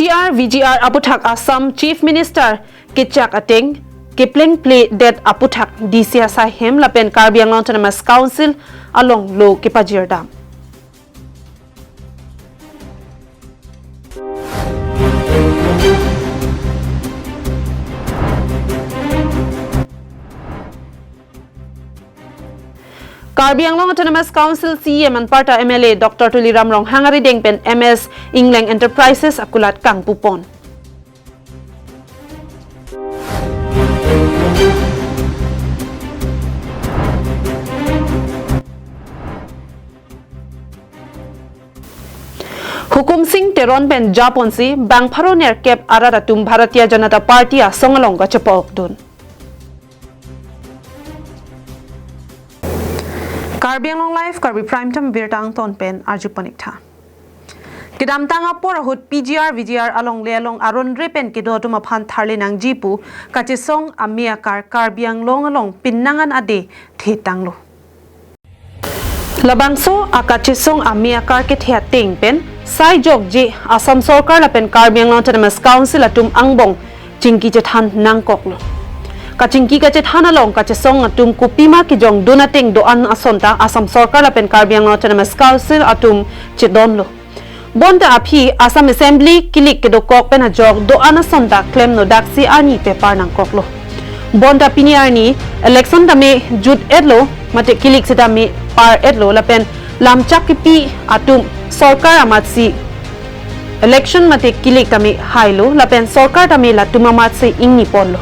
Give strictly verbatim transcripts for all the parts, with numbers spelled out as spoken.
P G R V G R aputhak Assam Chief Minister kechak ateng keplengpledet aputhak D C asai hem lapen Karbi Anglong Autonomous Council along lo kepajirdam. Karbi Anglong Autonomous Council C E M anparta M L A Doctor Tuliram Ronghang arideng pen M S Ingleng Enterprises akulat kangpupon. Hukum Sing Teron pen japonsi bang pharo nerkep arat atum Bharatiya Janata Party asong along kachepa-okdun. Karbi Anglong Live, Karbi Prime Time birta angton pen arjupon-ik tha. Kedamtang apor ahut P G R V G R alongle along aron re pen kedo atum aphan tharle nangji pu kachesong ame akar Karbi Anglong along pinnang an ade thetanglo. Labangso akachesong ame akar kethe ateng pen sai jokje Assam Sorkar lapen Karbi Anglong Autonomous Council atum angbong chingki chethan nangkoklo. Kachingki kachethan along kachesong atum kopima kejongdun ateng do-an ason ta Assam Sorkar lapen Karbi Anglong Autonomous Council atum chedonlo. Bonta aphi Assam Assembly kilik kedokok pen ajok do-an ason ta klemno daksi arni pepar nangkoklo. Bonta pini arni election tame jut-etlo, mate kilik setame par-etlo lapen lamchak kepi atum sorkar amatsi election mate kilik tame hailo lapen sorkar tame latum amatsi ingniponlo.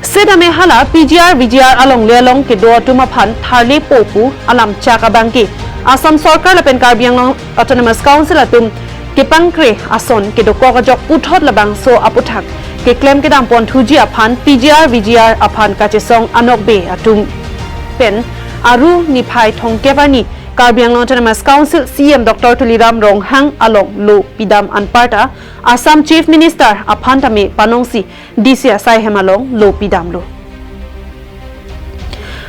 Setame hala P G R V G R alongle along kedo atum aphan tharlepo pu alamchak abangke Assam Sorkar lapen Karbi Anglong Autonomous Council atum kepangkre ason kedokok ajok puthot labangso aputhak keklem kedam ponthuji aphan P G R V G R aphan kachesong anokbe atum pen Aru niphai thomkep arni Karbi Anglong Autonomous Council C E M Doctor Tuliram Ronghang along lo pidam anparta Assam Chief Minister aphan tame panongsi D C asai hem along lo pidamlo.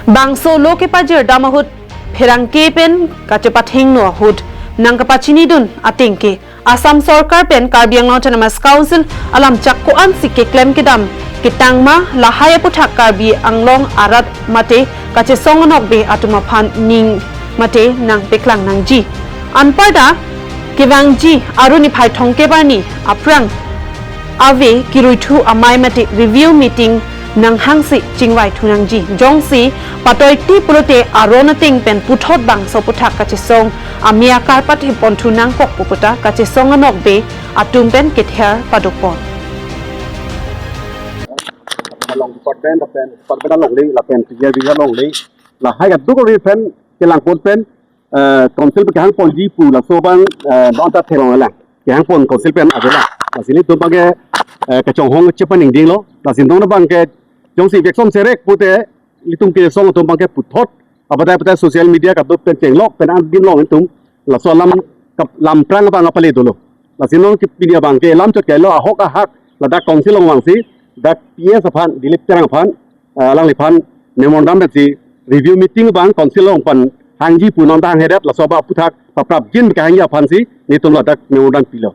Bangso lo kepajirdam ahut pherangke pen kachepathengno ahut nangkapachinidun ateng ke Assam Sorkar pen Karbi Anglong Autonomous Council alamchak ko-ansi keklem kedam ketang ma lahai aputhak Karbi Anglong arat mate kachesong anokbe atum aphan ning mate nangpeklang nangji. Anparta kevangji Aru niphai thomkep arni aphrang ave kiruithu amei mate review meeting nanghangsi chingvaithu nangji. Jongsi patoiti pulote aron ateng pen puthot bangso aputhak kachesong ame akar pathe ponthu nangkok pu puta kachesong anokbe atum pen kether padopon. Along department lapen department alongle lapen P G R V G R alongle lahai kadokave pen kelangpon pen eh, council pen kehangponji pu laso abang eh, bang ta theklong lang. Kehangpon council pen avelang. Lasi nelitum abangke eh, kachonghong chepaningdinglo. Lasi nelitum abangke jongsi veksom serek pute nelitum kesong atum abangke puthot apatai apatai social media kaduk pen chenglok pen an binlong nelitum laso alam kap- lamprang abang apale dolo. Lasi nelitum ke pini abangke lamchot kailo ahok ahak ladak council along vangsi dak P S aphan Dilip Terang aphan eh, alangliphan memorandum pensi review meeting abang council along pen hangji pu non ta hanghedet laso abang aputhak paprapjin kehangji aphansi nelitum ladak memorandum pilo.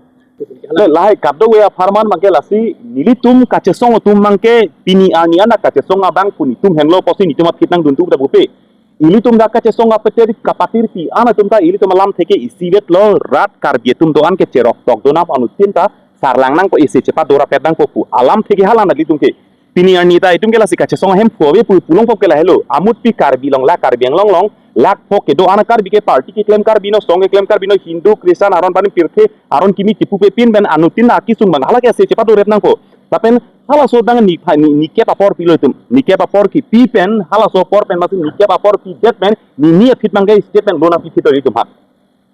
Lahai kadokave apharman abangke lasi nelitum kachesong atum abangke pini arni anak kachesong abang pu nelitum henlo pusi nelitum aphi nangdun tu da bupe. Ilitum dak kachesong apeter kapatir pi an atum ta ilitum alamthe ke isivetlo rat Karbi atum do-an ke cherok tokdun aphan anuttin ta sarlang nangkok isi chepadorapet nangkok pu alamthe ke halang nelitum ke. Pini arni ta itum ke lasi kachesong ahem phu ave pu pulongkok ke lahelo. Amutpi Karbi along la Karbi Anglong along lak phok kedo-an Karbi ke party keklem Karbi no, song keklem Karbi no, Hindu, Christian, aron panim pirthe, aron kimi kipu pe pin pen anuttin na kisung abang hala ke isi chepadorapet nangkok. Lapen halaso abang ni pha- ni nikep apor pilo itum. Nikep apor kipi pen halaso apor pen masi nikep apor pidet pen nini aphit abangke statement lo nangpiphit ilitum ha.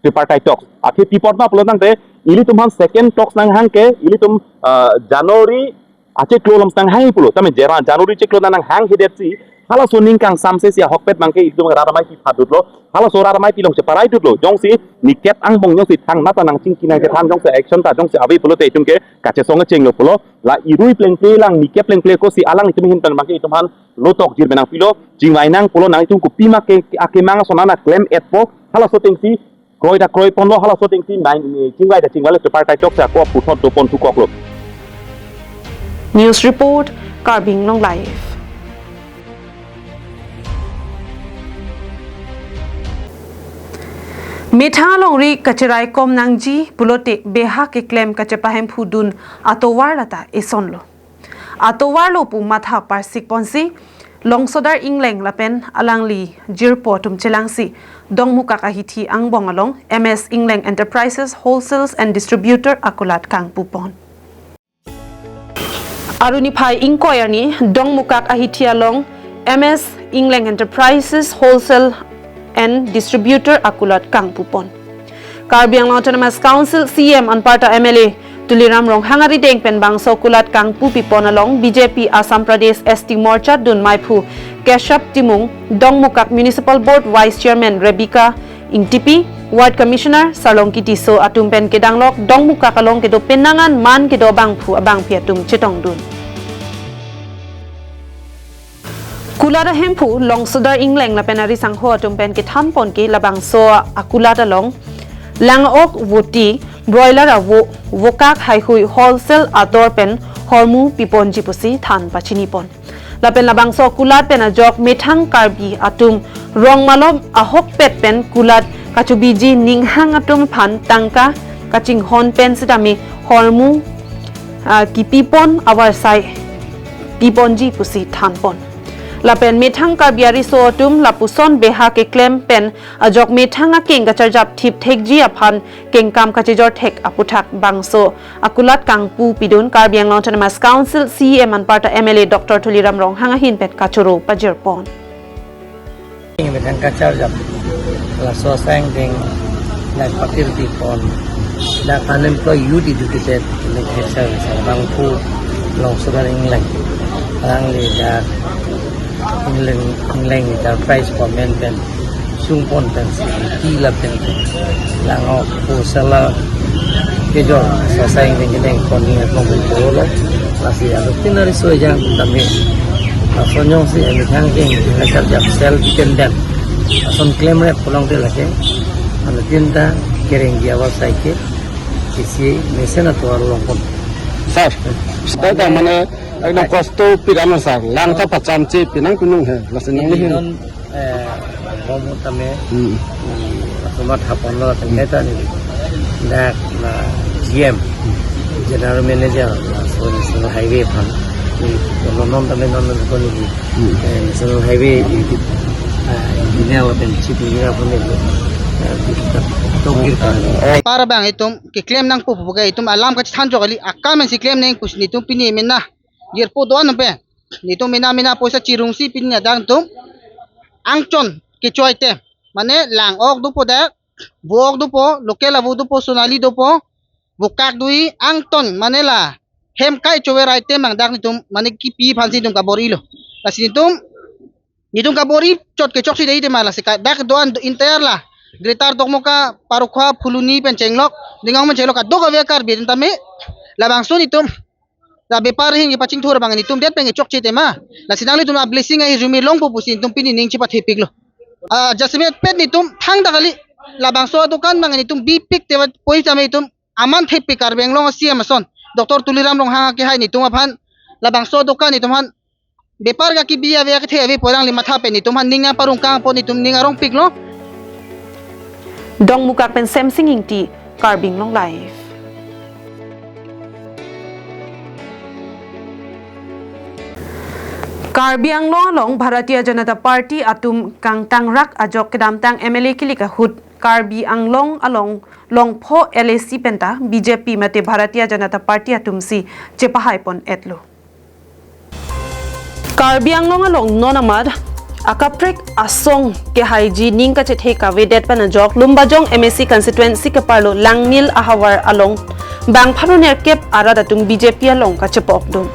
Tripartite talks. Akhe pi apor ma pulo tangte ilitum aphan second talks nanghang ke ilitum ah, January achiklo along nanghang pulo. Tame Jera- January chiklo nanghang hidetsi halaso ning kangsamse si ahokpet abangke ilitum rat amei pi phadutlo. Halaso rat amei pi along cheparaidutlo. Jongsi nikep angbong jongsi thang nata nangchingki nangkethan jongsi action ta jongsi ave pulote itum ke kachesong chenglo pulo. La irui plengple lang nikep plengple ko si alanglitum ahin pen abangke itum aphan lo tokjir pen nangpilo. Chingvai nang pulo nangtum kopima ke akemang ason ana klem-etpo. Halaso atengsi Kroi ta kroi ponlo halaso athengsi main, eh, chingvai ta chingvai lo, kepar kai chok sa ko puthot do pon thukoklo. News report, Karbi Anglong Live. Methang alongri kacherai kom nangji pulote beha keklem kachepahemphudun atovar lata esonlo. Atovarlo pu matha parsik ponsi Longsodar Engleng lapen alangli jirpo atum chelangsi Dongmukak ahithi angbong along M S Engleng Enterprises Wholesales and Distributor akulat kangpupon. Aru niphai ingkoi arni Dongmukak ahithi along M S Engleng Enterprises Wholesale and Distributor akulat kangpupon. Karbi Anglong Autonomous Council C E M anparta M L A Tuliram Ronghang arideng pen bangso kulat kangpupipon along B J P Assam Pradesh S T Morcha dunmaiphu Keshav Timung, Dongmukak Municipal Board Vice Chairman Rebecca Ingtipi, Ward Commissioner Sarlongki Tisso atum pen kedanglok Dongmukak along kedo penangan man kedo abangphu abangpi atum chetongdun. Kulat ahemphu Longsodar Engleng lapen arisangho atum pen kethanpon ke labangso akulat along lang-ok, voti, broiler avo, vokak haihui wholesale ator pen hormu piponji pusi than pachinipon. Lapen labangso kulat pen ajok methang Karbi atum rong malom ahokpet pen kulat kachobiji ninghang atum aphan tangka kachinghon pen sitame hormu, ah, kipipon avarsai piponji pusi thanpon. Lapen methang Karbi ariso atum lapuson beha keklem pen ajok methang akeng kacharjap thip thekji aphan kengkam kachejor thek aputhak bangso akulat kangpupidun Karbi Anglong Autonomous Council C E M anparta M L A Doctor Tuliram Ronghang ahin pen kachoro pajirpon. Methang kacharjap laso asai angdeng dak pakirpipon dak unemployed youth educated electric service abangphu Longsodar Engleng, alangli dak Engleng, Engleng Enterprise Department pen sungpon pensi ti lapen lang-ok pu sala kejor asai angdeng kedeng pon ni aklong pen cholo. Lasi aduk tin ariso ejang tame lason jongsi methang keng kacharjap self dependent ason klemrep pulote lake anuttin ta kerengji avarsai ke isi mesen atovar along pon. Sir, sir, ta mane ekdom kosto piran sir, lang ta pachamche pinang pinung he, lasi nangli hin. Non, eh, bom tame, Hmm. i, laso matha ponlo tangkai ta ni. Dak la G M, General Manager, laso National Highway aphan. I, non non tame non non ko ni, Hmm. eh, National Highway, i, ah, engineer lapen chief engineer aphan ni, eh, kita tokir kan. Par abang itum keklem nangpo pu ke itum alam kachethan jok kali, akam si klem nangji pusi netum pini mena jirpo do-an pen. Netum mena mena poisa chirungsi pini adang tum angchon kechoi te. Mane lang-ok dopo dak, vo-ok dopo, local avo dopo, Sonali dopo, vokak do-i, angton mane la hem kai chover item abang dak netum mane kipi aphansi netum kabor-ilo. Lasi netum netum kabor-i chot kechoksi dei tema lasi ka dak do-an entire la Greater Dokmoka, Parokhowa, Phuloni pen chenglok, Dingang pen chenglok, kadokave Karbi atum tame labangso netum la bepar ahin kepachingthur abang netum det pen kechokche tema. Lasi nanglitum a-blessing ahirjume longpo pusi netum pini ning chepathepiklo. Ah, jasemet pet netum thangta kali, labangso adokan abang netum bipik tema poi tame netum aman thepik Karbi Anglong a-C E M ason Doctor Tuliram Ronghang akehai netum aphan labangso adokan netum aphan bepar kakibi ave akethe ave pu alangli matha pen netum aphan ning nangparong kangpo, netum ning arongpiklo. Dongmukak pen Semsing Ingti, Karbi Anglong Live. Karbi Anglong along Bharatiya Janata Party atum kangtangrak ajok kedamtang M L A kilik ahut Karbi Anglong along longpho L A C penta B J P mate Bharatiya Janata Party atumsi chepahaipon-etlo. Karbi Anglong along non amat akaprek asong kehaiji ning kachethe kavedet pen ajok Lumbajong M A C constituency keparlo Langnil ahavar along bang pharo nerkep arat atum B J P along kachepokdun.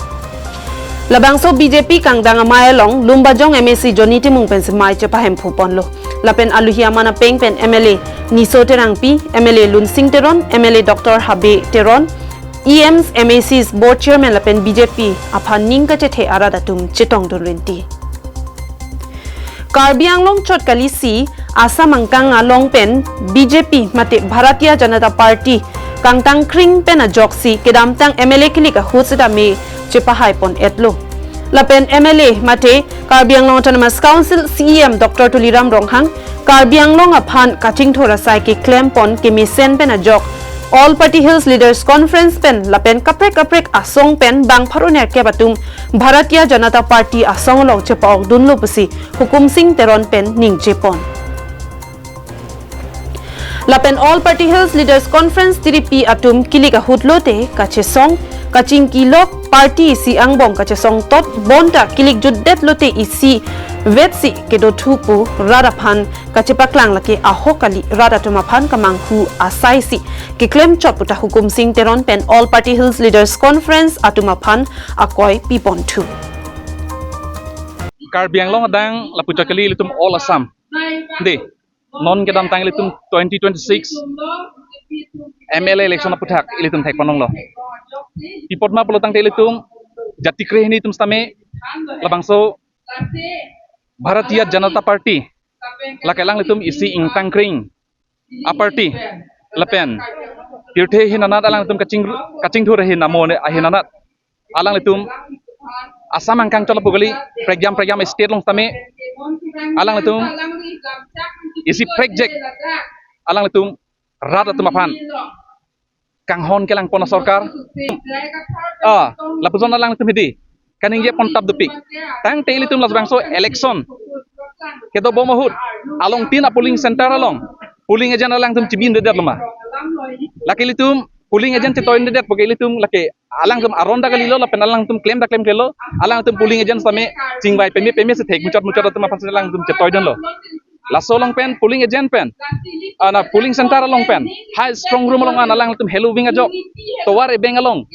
Labangso B J P kangdang amei along Lumbajong M A C Johnny Timung pensi mei chepahemphuponlo. Lapen aluhi aman apeng pen M L A Niso Terangpi, M L A Lunsing Teron, M L A Doctor Habe Teron, E Ms, M A Cs, Board Chairman lapen B J P aphan ning kachethe arat atum chetongdun rinti. Karbi Anglong chot kalisi Assam angkang along pen B J P mate Bharatiya Janata Party kangtangkring pen ajoksi kedamtang M L A kilik ahut sitame chepahai pon etlo. Lapen M L A mate Karbi Anglong Autonomous Council C E M Doctor Tuliram Ronghang Karbi Anglong aphan kachingthur asai keklem pon kemesen pen ajok All Party Hills Leaders Conference pen lapen kaprek kaprek asong pen bang pharo nerkep atum Bharatiya Janata Party asong along chepa-ok dunlo pusi Hukum Singh Teron pen ningje pon. Lapen All Party Hills Leaders Conference tiripi atum kilik ahut lote kachesong kachingkilok party isi angbong kachesong tot bonta kilik jutdet lote isi vetsi kedothu pu rat aphan kachepaklang lake ahok kali rat atum aphan kamanghu asaisi keklem chot puta Hukum Singh Teron pen All Party Hills Leaders Conference atum aphan akoi piponthu. Karbi Anglong adang lapuchot kali ilitum all Assam. De, non kedamtang ilitum twenty twenty-six M L A election aputhak ilitum thek panonglo. Pi apot ma pulotangte ilitum jati krehini atum sitame labangso Bharatiya Janata Party lake alanglitum isi ingtangkring a-party lapen pirthe ahin anat alanglitum kaching kachingthur ahin amo ahin anat alanglitum Assam angkang chot lapu kali, prekjam prekjam state along sitame alanglitum isi prekjak alanglitum rat atum aphan kanghon kelang pon asorkar. Ah, lapuson alanglitum hidi kaningje pon tap dopik. Tangte ilitum labangso election kedobom ahut along tin a-polling center along polling agent alanglitum chibindedetlo ma? Lake ilitum polling agent chetoidedet puke ilitum lake alangtum aron ta kalilo lapen alangtum klem ta klemklelo, alangtum polling agent sitame chingvai peme peme si thek muchot muchot atum aphan si alangtum chetoidunlo. Laso along pen polling agent pen, ana polling center along pen, high strong room along an alangtum heloving ajok tovar ebeng along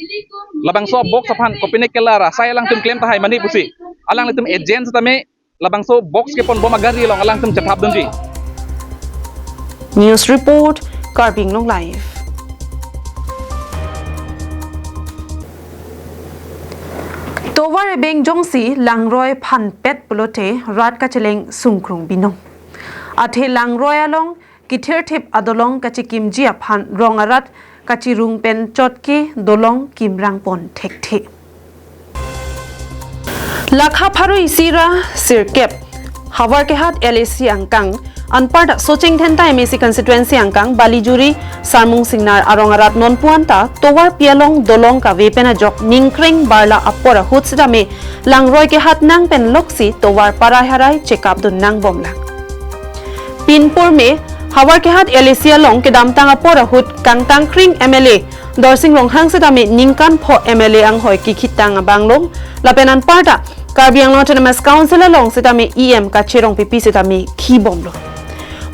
labangso box aphan kopine kelar asai alangtum klem tahai mane pusi alanglitum agent sitame labangso box kepon bom agari along alangtum chethap dunji. News report, Karbi Anglong Live. Tovar ebeng jongsi langroi phanpet pulote rat kacheleng sungkrung binong. Athe langroi along kithirthip adolong kachikimji aphan rong arat kachirung pen chotke dolong kimrang pon thekthe. Lakha pharo isi ra sirkep Howraghat L A C angkang anparta Socheng Dhenta M A C constituency angkang Balijuri Sarmung Singnar arong arat nonpu anta tovar pi along dolong kave pen ajok ningkreng barla apor ahut sitame langroi kehat nang pen loksi tovar parai harai chekap dun nang bomlang. Pinpur me Howraghat L A C along kedamtang apor ahut kangtangkring M L A Dorsing Ronghang sitame ningkan pho M L A anghoi kikhitang abang long lapen anparta Karbi Anglong Autonomous Council along sitame E M Kache Rongpipi sitame khibomlo.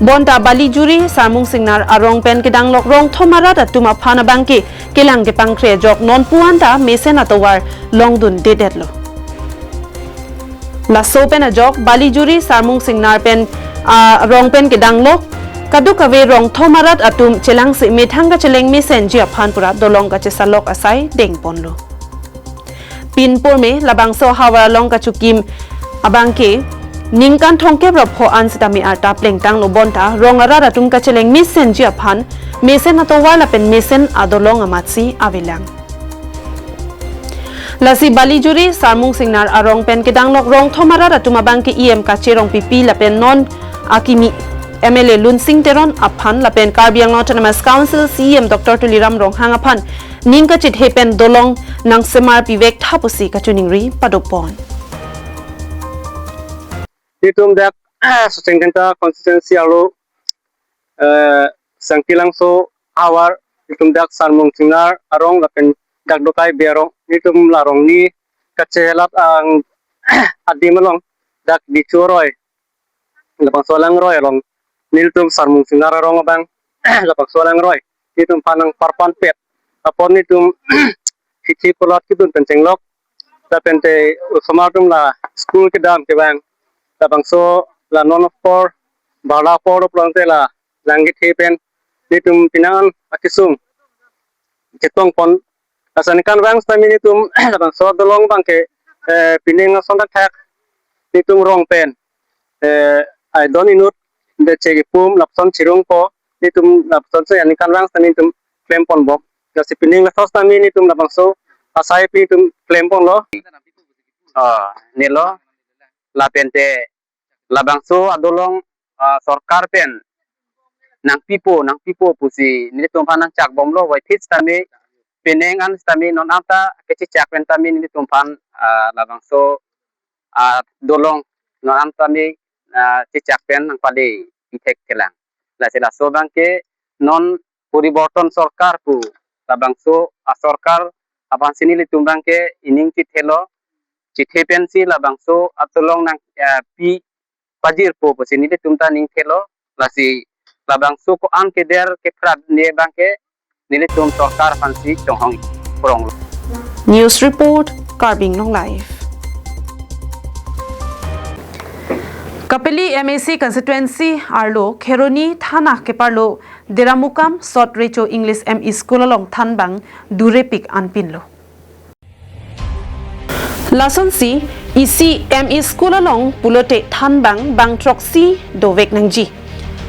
Bonta Balijuri Sarmung Singnar arong pen kedanglok rongthom arat atum aphan abangke kelang kepangkre ajok nonpu anta mesen atovar longdundedetlo. Laso pen ajok Balijuri Sarmung Singnar pen arong pen kedanglok kadokave rongthom arat atum chelangsi methang kacheleng mesenji aphan pura dolong kachesalok asai dengponlo. Pinpur me labangso havar along kachukim abangke ningkan thomkep ra pho an sitame arta plengtanglo bonta rong arat atum kacheleng mesenji aphan mesen atovar lapen mesen adolong amatsi avelang. Lasi Balijuri Sarmung Singnar arong pen kedanglok rongthom arat atum abangke E M Kache Rongpipi lapen non akimi M L A Lunsing Teron aphan lapen Karbi Anglong Autonomous Council C E M Doctor Tuliram Ronghang aphan ning kachithe pen dolong nangsemar pivek tha pusi kachiningri padopon. Itum dak Socheng Dhenta constituency arlo, eh, Sangti Langso havar, itum dak Sarmung Singnar arong lapen dak Dokai Berong, itum la arong ni kachelat ang adim along dak Dichu aroi, labangso alangroi along nelitum Sarmung Singnar arong abang labangso alangroi nelitum aphan nangparpanpet apot nelitum khichi pulat kidun pen chenglok, lapen te osomar atum la school kedam kevang, labangso la non apor, barla apor lo pulote la lang kethe pen nelitum penang an akesung chetong pon. Lason ningkan vang sitame nelitum labangso dolong abangke, eh, pining ason thakthak nelitum rong pen, eh, aidon inut de chekipum lapuson chirungpo, nelitum lapuson so aningkanvang sitame nelitum klempon bom. Jasi pining laso sitame nelitum labangso asai pi nelitum klemponlo. Ah, nelo, lapente labangso adolong, ah, sorkar pen nangpipo, nangpipo pusi nelitum aphan nangchakbomlo, waithit sitame, penang an sitame, non anta kechechak pen tame nelitum aphan, ah, labangso, ah, dolong non anta tame, ah, chechak pen nangpale ithek thelang. Lasi laso abangke non poriborton sorkar pu labangso asorkar aphansi nelitum abangke ining chethelo, chethe pensi labangso adolong nang, ah, pi pajirpo pusi nelitum ta ning thelo, lasi labangso ko-an keder keprat ne abangke nelitum sorkar aphansi chonghong pronglo. News report, Karbi Anglong Live. Kapili M A C constituency arlo Kheroni thana keparlo Deramukam Sot Recho English M E School along thanbang durepik anpinlo. Lasonsi isi M E School along pulote thanbang bangthroksi dovek nangji.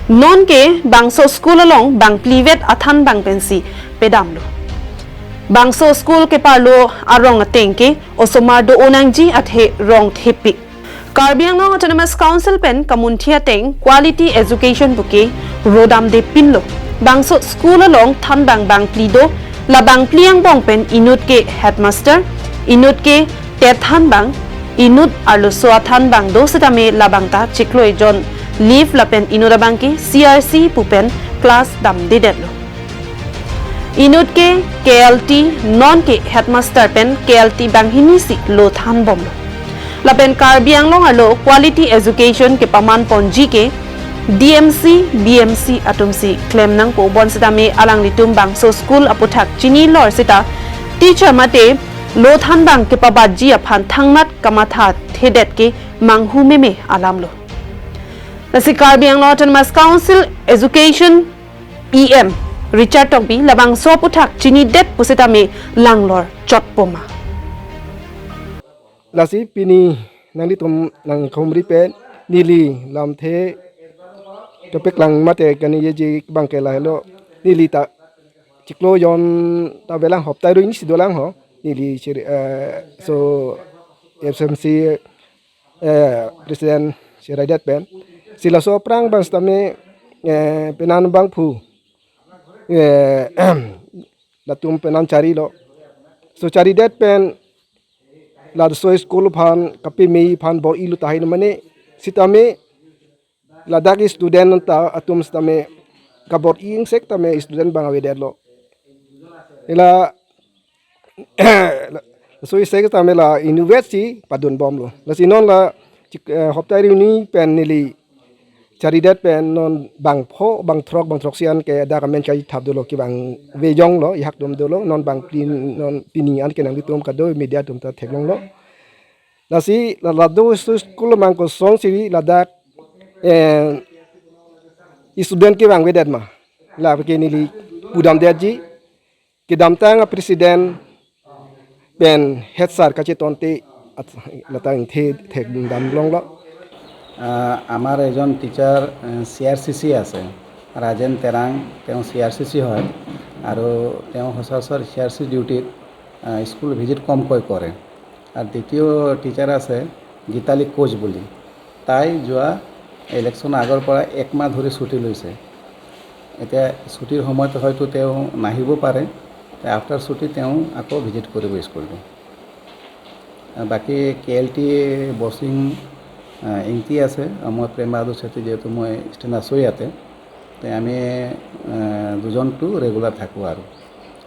Nonke bangso school along bangplivet athanbang pensi pedamlo. Bangso school keparlo arong ateng ke osomar do-o nangji athe rong thepik. Karbi Anglong Autonomous Council pen kamunthi ateng quality education puke rodamde pinlo. Bangso school along thanbang bangpli do, la bangpli angbong pen inut ke headmaster, inut ke tet thanbang, inut arloso athanbang do sitame labang ta chiklo ejon leave lapen inut abangke C R C pu pen class damdedetlo. Inut ke K L T, nonke headmaster pen K L T banghini si lo thanbomlo. Lapen Karbi Anglong arlo quality education kepamanponji ke D M C, B M C atumsi klem nangpo, bonsitame alanglitum bangso school aputhak chinilor sita teacher mate lo thanbang kepabatji aphan thangmat kamathathedet ke manghu meme alamlo. Lasi Karbi Anglong Autonomous Council Education E M Richard Tokbi labangso aputhak chinidet pusitame langlor chotpoma. Lasi pini nanglitum nangkhumri pen neli lamthe topik lang mate kani yeji abangke lahelo, neli ta chiklo jon ta velang, hoptai ro ini si dolang ho, neli chiri, eh, so F S M C, eh, president chiraidet pen. Si laso aphrang abang sitame, eh, penan bangphu, eh, latum penan charilo. So charidet pen laso school aphan kapeme aphan bor-ilo tahai mane sitame ladak student ta atum sitame kabor-i ingsek tame student bang avedetlo. Ila so isek tame la inutvet si padunbomlo. Lasi non la chik, eh, hoptai ri ini pen neli charidet pen non bangpho, bangthrok, bangthroksi an ke dak amen kai thap dolo, kevang vejonglo, ihak dom dolo, non bangpli, non pini an ke nanglitum kado media atum ta theklonglo. Lasi la, lado su school mang kosonsi ladak, eh, student kevang avedet ma, lake neli pudamdetji. Kedamtang a president pen head sir kachetonte at-, latang the thekdamlonglo. আহ, আমাৰ এজন টিচাৰ, আহ, চি আৰ চি চি আছে, ৰাজেন তেৰাং, তেওঁ চি আৰ চি চি হয় আৰু তেওঁ সচৰাচৰ চি আৰ চি ডিউটিত, আহ, school visit কমকৈ কৰে। আৰু দ্বিতীয় টিচাৰ আছে গীতালী কোচ বুলি, তাই যোৱা ইলেকশ্যন আগৰ পৰা এক মাহ ধৰি ছুটি লৈছে। এতিয়া ছুটিৰ সময়ত হয়তো তেওঁ নাহিব পাৰে, আফটাৰ ছুটি তেওঁ আকৌ ভিজিট কৰিব স্কুলটো। বাকী কে এল টি বচিং, আহ, ইংতি আছে, আৰু মই প্ৰেম বাহাদুৰ চেত্ৰী, যিহেতু মই ষ্টেণ্ড আছোঁ ইয়াতে, তে আমি, আহ, দুজনটো ৰেগুলাৰ থাকোঁ আৰু,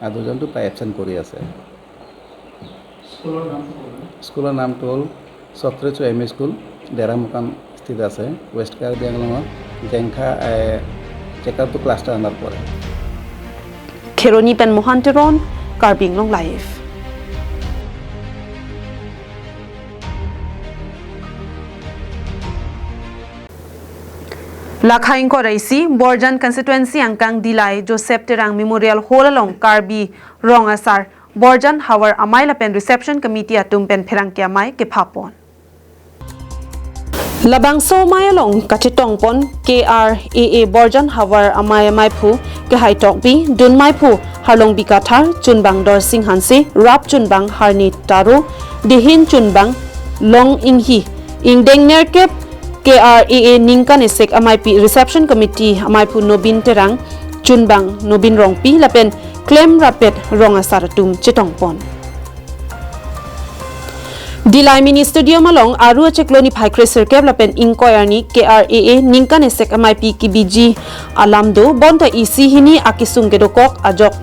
আৰু দুজনটো প্ৰায় এবচেণ্ট কৰি আছে। স্কুলৰ নামটো ক'লে? স্কুলৰ নামটো হ'ল সত্ৰেচু এম ই স্কুল, ডেৰামুকাম স্থিত আছে, ৱেষ্ট কাৰ্বি আংলঙৰ জেংখা, এ, চেকাৰটো ক্লাষ্টাৰ আণ্ডাৰ পৰে। Kheroni pen Mohan Teron, Karbi Anglong Live. Lakha ingkoi ra isi, Borjan constituency angkang Dillai Joseph Terang Memorial Hall along Karbi Rong Asar, Borjan Havar Amei lapen Reception Committee atum pen pherangke amei kephapon. Labangso amei along kachetongpon K R A A Borjan Havar amei amaiphu Kehai Tokbi, dun meiphu Harlongbi Kathar, chunbang Dorsing Hanse, rap chunbang Harni Taro, dehin chunbang Long Inghi, ingdeng nerkep K R A A ningkan esek ameipi reception committee amaiphu Nobin Terang, chunbang Nobin Rongpi lapen klem rapet rong asar atum chetongpon. Dillai Mini Stadium along Aru achiklo niphai kresirkep lapen ingkoi arni K R A A ningkan esek ameipi kebiji alam do, bonta isi hini akesung kedokok ajok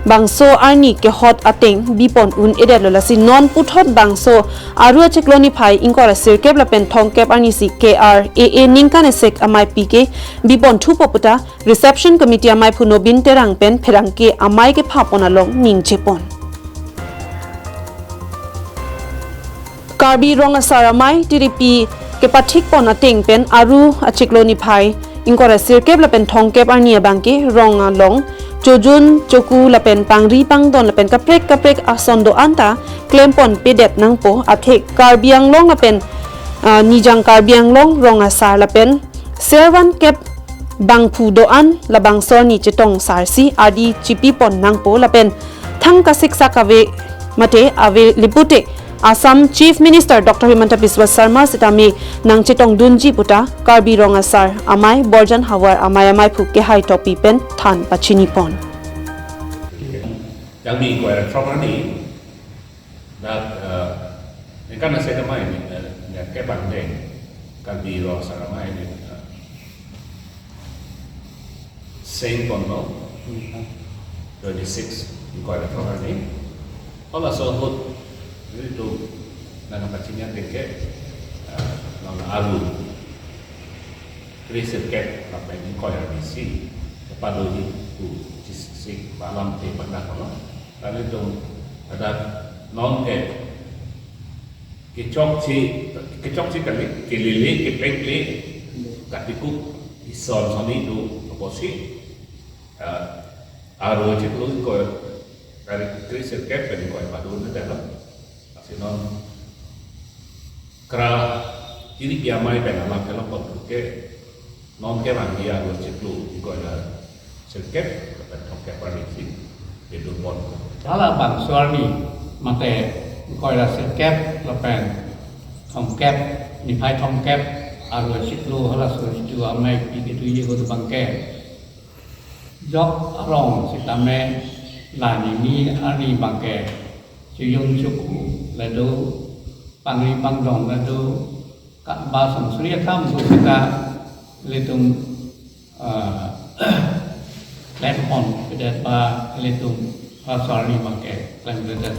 bangso arni kehot ateng bipon un-edetlo, lasi non puthot bangso Aru achiklo niphai ingkoi ra sirkep lapen thomkep arnisi K R A A ningkan esek ameipi ke bipon thupo puta reception committee amaiphu Nobin Terang pen pherangke amei kephapon along ningjepon. Karbi Rong Asar Amei tiripi kepathikpon ateng pen Aru achiklo niphai ingkoi ra sirkep lapen thomkep arni abangke rong along chojun choku lapen pangri pangdon lapen kaprek kaprek ason do-an ta klempon pedet nangpo, athe Karbi Anglong lapen, ah, Nijang Karbi Anglong Rong Asar lapen servan kep bangphu do-an labangso arni chetong sarsi adi chipipon nangpo lapen thang kasiksak ave mate ave lipute Assam Chief Minister Doctor Himanta Biswa Sarma sitame nangchetongdunji puta Karbi Rong Asar Amei Borjan Havar amei amaiphu Kehai Tokbi pen than pachinipon. Yang mi koi rong ni dak, eh, ningkan esek amei ni, eh, ni kebang deng Karbi Rong Asar Amei ni, eh, seng kono twenty six ingkoi ra phrong arni. Halaso ahut nelitum nangpachini ateng ke, eh, nang Aru kresirkep lapen ingkoi arnisi kepadoji pu chesik alam te pada kono. Kalitum ada non ke kechokche, kechokche kali, kelele, kepekle, katikuk ison soni do apotsi, eh, Aru achiklo ingkoi ra kresirkep pen ingkoi padun na dalo. Lasi non kra tiripi amei pen alam kelok pon ke non kevangji Aru achiklo ingkoi ra sirkep lapen thomkep arnisi pedopon. Halabangso arni mate ingkoi ra sirkep lapen thomkep, niphai thomkep Aru achiklo halaso itum ameipi ketuiji ahut abangke jok arong sitame la nini arni abangke chojun choku le do, pangri pangdon le do, kaba songsi akam do sita ilitum, eh, klempon pedet ba ilitum halaso arni abangke klem pedet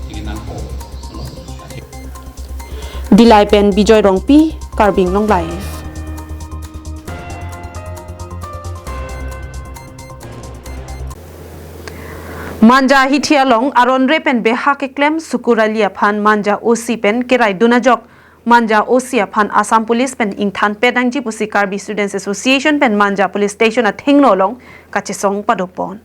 tinggi nangpo. Dillai pen Bijoy Rongpi, Karbi Anglong Live. Manja hithi along aron re pen beha keklem Sukur Ali aphan Manja O C pen keraidun ajok Manja O C aphan Assam Police pen ingthan pet nangji pusi Karbi Students Association pen Manja Police Station athengno along kachesong padopon.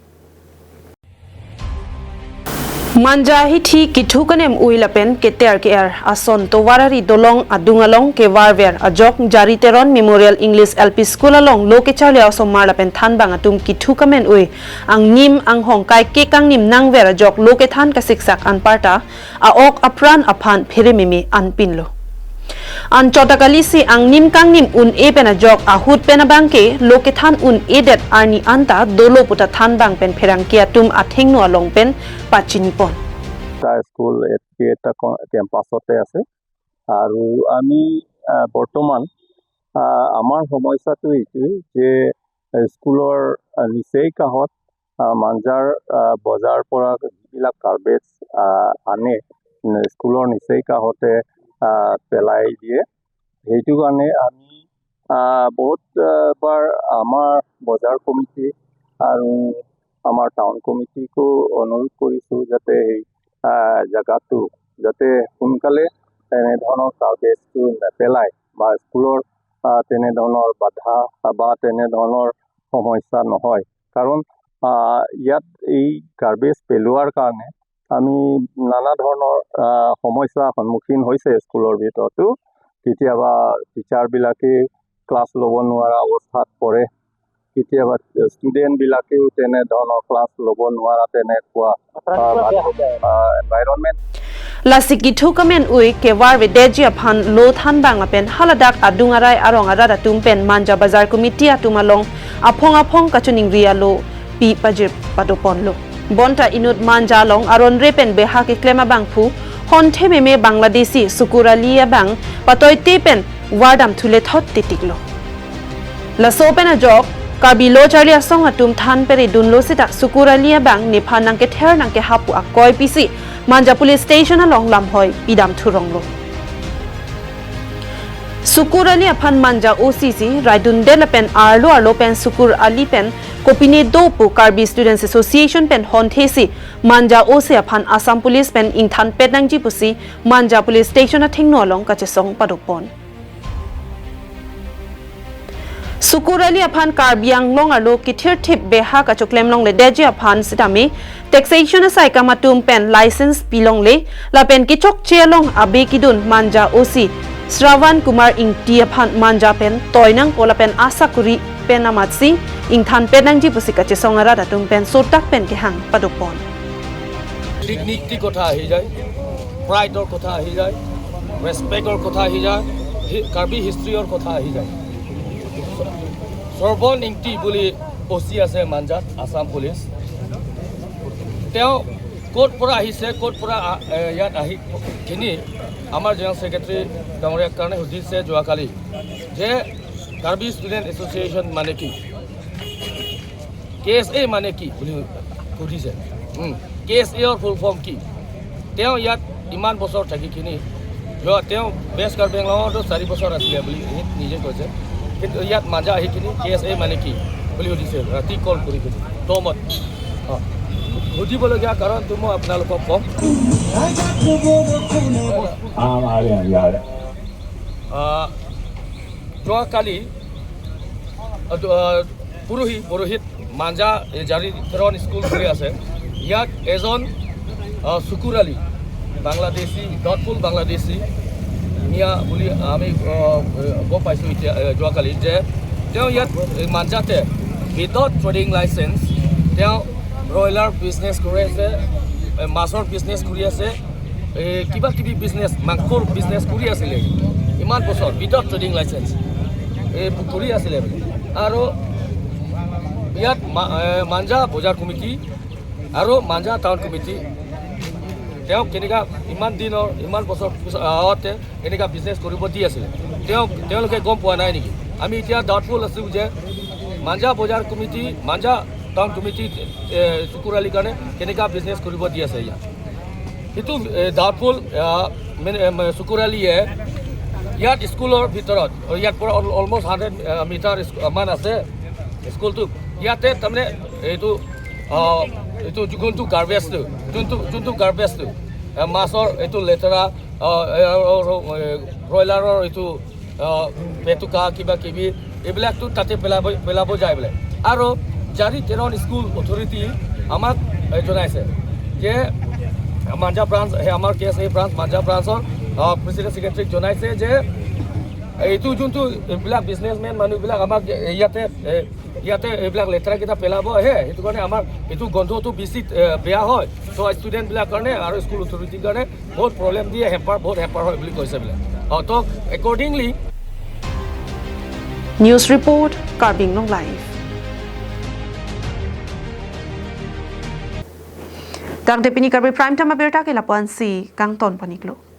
Manja hithi kithu kanem ui lapen keter ke-er ason tovar ari dolong adung along kevarver ajok Jari Teron Memorial English L P School along lo kecharli a-osomar lapen thanbang atum kithu kamen ui angnim anghong kaike kangnim nangver ajok lo kethan kasiksak anparta a-ok apran aphan pherememe anpinlo. Anchot ta kalisi angnim kangnim un-e pen ajok ahut pen abangke lo kethan un-edet arni anta dolo puta thanbang pen pherangke atum athengno along pen pachinipon. এটা স্কুল, এ-, এটা ক-, কেম্পাছতে আছে। আৰু আমি, আহ, বৰ্তমান, আহ, আমাৰ সমস্যাটো এইটোৱেই যে, এ, স্কুলৰ, আহ, নিচেই কাষত, আহ, মাঞ্জাৰ, আহ, বজাৰৰ পৰা যিবিলাক গাৰ্বেজ, আহ, আনে, উম, স্কুলৰ নিচেই কাষতে, আহ, পেলাই দিয়ে। সেইটো কাৰণে আমি, আহ, বহুত, আহ, বাৰ আমাৰ বজাৰ কমিটি আৰু আমাৰ টাউন কমিটিকো অনুৰোধ কৰিছোঁ যাতে সেই, আহ, জেগাটো যাতে সোনকালে এনেধৰণৰ গাৰ্বেজটো নেপেলাই বা স্কুলৰ, আহ, তেনেধৰণৰ বাধা বা তেনেধৰণৰ সমস্যা নহয়। কাৰণ, আহ, ইয়াত এই গাৰ্বেজ পেলোৱাৰ কাৰণে আমি নানা ধৰণৰ, আহ, সমস্যাৰ সন্মুখীন হৈছে স্কুলৰ ভিতৰতো। কেতিয়াবা টিচাৰবিলাকে ক্লাছ ল'ব নোৱাৰা অৱস্থাত পৰে, কেতিয়াবা ষ্টুডেণ্টবিলাকেও তেনে ধৰণৰ ক্লাছ ল'ব নোৱাৰা তেনেকুৱা, আহ, আহ, environment. Lasi kethuk amen-ui kevar vedeji aphan lo thanbang lapen haladak adung arai arong arat atum pen Manja Bazar Committee atum along aphong aphong kachiningri alopi pajir padoponlo. Bonta inut Manja along aron re pen beha keklem abangphu honthe meme Bangladeshi Sukur Ali abang patoite pen wardam thule thot titiklo. Laso pen ajok, Karbi lo charli asong atum than pere dunlo seta Sukur Ali abang nephan nangkether nangkehap pu akoi pisi Manja Police Station along lamhoi pidam thuronglo. Sukur Ali aphan Manja O C si raidundet lapen arlo arlo pen Sukur Ali pen kopine do pu Karbi Students Association pen honthe si Manja O C aphan Assam Police pen ingthan pet nangji pusi Manja Police Station athengno along kachesong padopon. Sukur Ali aphan Karbi Anglong arlo kethirthip beha kachoklem longledeji aphan sitame taxation asaikam atum pen license pilongle lapen kechokche along abe kidun Manja O C Shravan Kumar Ingti aphan Manja pen toi nangpo lapen asakuri pen amatsi ingthan pet nangji pusi kachesong arat atum pen sotak pen kehang padopon. ডিগনিটিৰ কথা আহি যায়, প্ৰাইডৰ কথা আহি যায়, ৰেচপেক্টৰ কথা আহি যায়, হি- কাৰ্বি হিষ্ট্ৰীৰ কথা আহি যায়। সৰ্বন ইংতি বুলি অ চি আছে মাঞ্জাত, আছাম পুলিচ। তেওঁ ক'ৰ পৰা আহিছে, ক'ৰ পৰা আ- এ, ইয়াত আহি কিনি আমাৰ জেনেৰেল ছেক্ৰেটাৰী ডাঙৰীয়াৰ কাৰণে সুধিছে যোৱাকালি যে কাৰ্বি ষ্টুডেণ্ট এছ'চিয়েশ্যন মানে কি, কে এছ এ মানে কি বুলি সুধিছে। কে এছ এৰ ফুল ফৰ্ম কি? তেওঁ ইয়াত ইমান বছৰ থাকি কিনি, যোৱা তেওঁ ৱেষ্ট কাৰ্বি আংলঙতো চাৰি বছৰ আছিলে বুলি সি নিজে কৈছে, কিন্তু ইয়াত মাজা আহি কিনি কে এছ এ মানে কি বুলি সুধিছে ৰাতি কল কৰি কিনি। তো মই, অ, সুধিবলগীয়া কাৰণটো মই আপোনালোকক কম। Ah, Maria, Maria. আহ, যোৱাকালি, আহ, দ- আহ, পৰহি, পৰহিত মাঞ্জা এই জাৰি তেৰণ স্কুল বুলি আছে, ইয়াত এজন, আহ, চুকুৰ আলী, বাংলাদেশী, ডটফুল বাংলাদেশী মিয়া বুলি আমি, আহ, গম পাইছোঁ এতিয়া, আহ, যোৱাকালি যে তেওঁ ইয়াত এই মাঞ্জাতে উইদাউট ট্ৰেডিং লাইচেন্স তেওঁ ব্ৰইলাৰ বিজনেছ কৰি আছে, এ, মাছৰ বিজনেছ কৰি আছে, এই কিবা কিবি বিজনেছ, মাংসৰ বিজনেছ কৰি আছিলে ইমান বছৰ উইদাউট ট্ৰেডিং লাইচেন্স এই কৰি আছিলে বোলে। আৰু ইয়াত মা- এ, মাঞ্জা বজাৰ কমিটি আৰু মাঞ্জা টাউন কমিটি তেওঁক কেনেকা ইমান দিনৰ, ইমান বছৰ পিছত, আগতে এনেকা বিজনেছ কৰিব দি আছিলে, তেওঁ, তেওঁলোকে গম পোৱা নাই নেকি? আমি এতিয়া ডাউটফুল আছোঁ যে মাঞ্জা বজাৰ কমিটি, মাঞ্জা টাউন কমিটি, এ, চুকুৰ আলীৰ কাৰণে কেনেকা বিজনেছ কৰিব দি আছে ইয়াত। সেইটো, এ, ডাউটফুল, আ, মানে, এ, মানে, চুকুৰ আলীয়ে ইয়াত স্কুলৰ ভিতৰত, ইয়াৰ পৰা অল- অলমষ্ট হাণ্ড্ৰেড, আ, মিটাৰ স্কু- মান আছে স্কুলটো। ইয়াতে তাৰমানে এইটো, আ, এইটো যোনটো গাৰ্বেজটো, যোনটো, যোনটো গাৰ্বেজটো, আ, মাছৰ এইটো লেতেৰা, আ, এ, আৰু, আৰু, এ, ব্ৰইলাৰৰ এইটো, আ, পেটুকা কিবা কিবি এইবিলাকতো তাতে পেলাব, পেলাব যায় বোলে। আৰু জাৰি তেৰণ স্কুল অথৰিটি আমাক, এ, জনাইছে যে মাঞ্জা ব্ৰাঞ্চ, সেই আমাৰ কে এছ এ ব্ৰাঞ্চ, মাঞ্জা ব্ৰাঞ্চৰ, আ, প্ৰেচিডেণ্ট ছেক্ৰেটাৰীক জনাইছে যে এইটো যোনটো এইবিলাক বিজনেছমেন মানুহবিলাক আমাক ইয়াতে, এ, ইয়াতে এইবিলাক লেতেৰাকেইটা পেলাব আহে, সেইটো কাৰণে আমাৰ এইটো গোন্ধটো বেছি, এ, বেয়া হয়। তো ষ্টুডেণ্টবিলাক কাৰণে আৰু স্কুল অথৰিটিৰ কাৰণে বহুত প্ৰব্লেম দিয়ে, হেম্পাৰ, বহুত হেম্পাৰ হয় বুলি কৈছে বোলে। অ, তো accordingly News report, Karbi Anglong Live. Tangte pini Karbi Prime Time abirta ke lapu-ansi kangton pon-iklo.